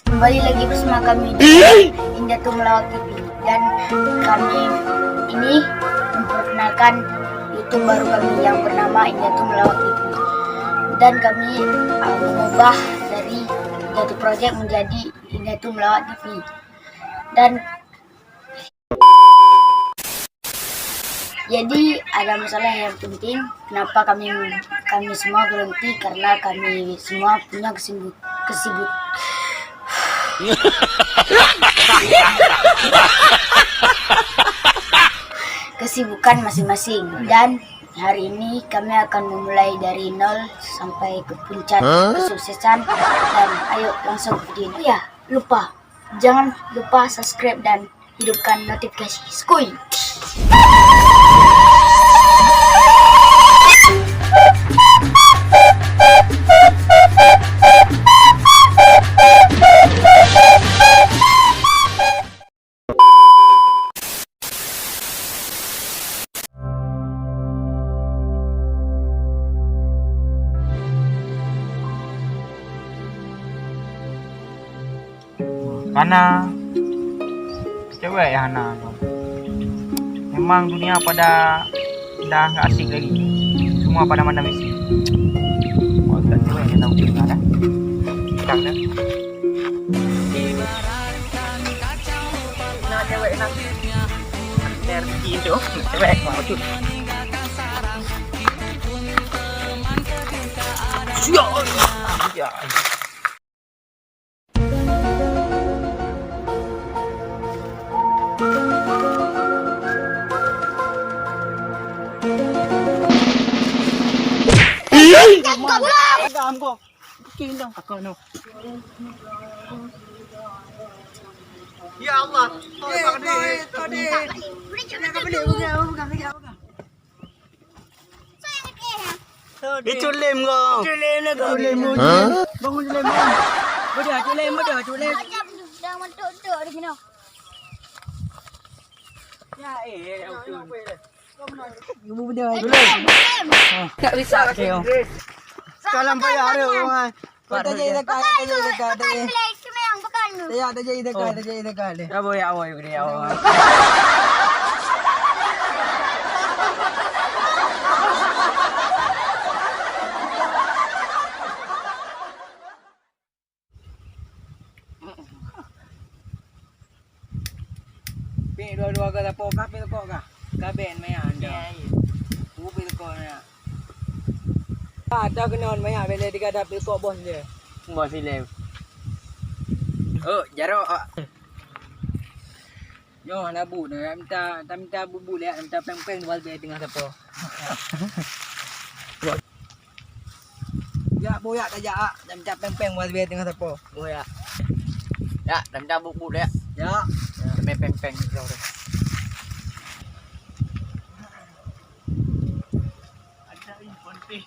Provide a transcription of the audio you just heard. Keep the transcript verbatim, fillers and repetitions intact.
Kembali lagi bersama kami di Indatu Melawak T V, dan kami ini memperkenalkan YouTube baru kami yang bernama Indatu Melawak T V, dan kami, uh, mengubah dari Indatu Project menjadi Indatu Melawak T V. Dan jadi, ada masalah yang penting, kenapa kami, kami semua berhenti, karena kami semua punya kesibuk-, kesibuk-, kesibukan masing-masing. Dan hari ini kami akan memulai dari nol sampai ke puncak kesuksesan. Dan ayo langsung ke video. Oh ya, lupa. Jangan lupa subscribe dan hidupkan notifikasi. Skuy. Hana. Cewek ya Hana tu. Memang dunia pada dah nggak asik lagi. Semua pada mandang bisi. Oh, tak cewek yang tahu kita dah. Kita dah. Nah, cewek nak. Rezeki tu. Cewek mau tu. Ya Allah. Ya. Ya Allah. Itu lem kau. Itu lem lah kau. Itu lem. Hah? Bangun lem. Bodoh, itu lem, bodoh, itu lem. Ya, eh, eh, eh. Ibu benda itu lem. Tak bisa. Okey, oh. Kalam payah ada orang. Kau tak jadi dekat, tak jadi dekat, tak jadi. Tak jadi dekat, tak jadi dekat. Ya, boy, ya, boy, ya, boy. Pik dua-dua ka sapo kah, pik kok kah? Ka ben maya anda. Ya, ya. Pik kok maya. Ada kena maya bila tiga ada pik kok bos dia. Bos dia. Oh, jarok. Nyoh labu na minta, ta minta bubu lé, minta peng-peng dua lé tengah sapo. Ya, boyak tajak, ah. Dah minta peng-peng buat biar tengah sapo. Boyak. Ya, dah minta buk-buk dah. Ya. Sampai peng-peng. Ada yang penting.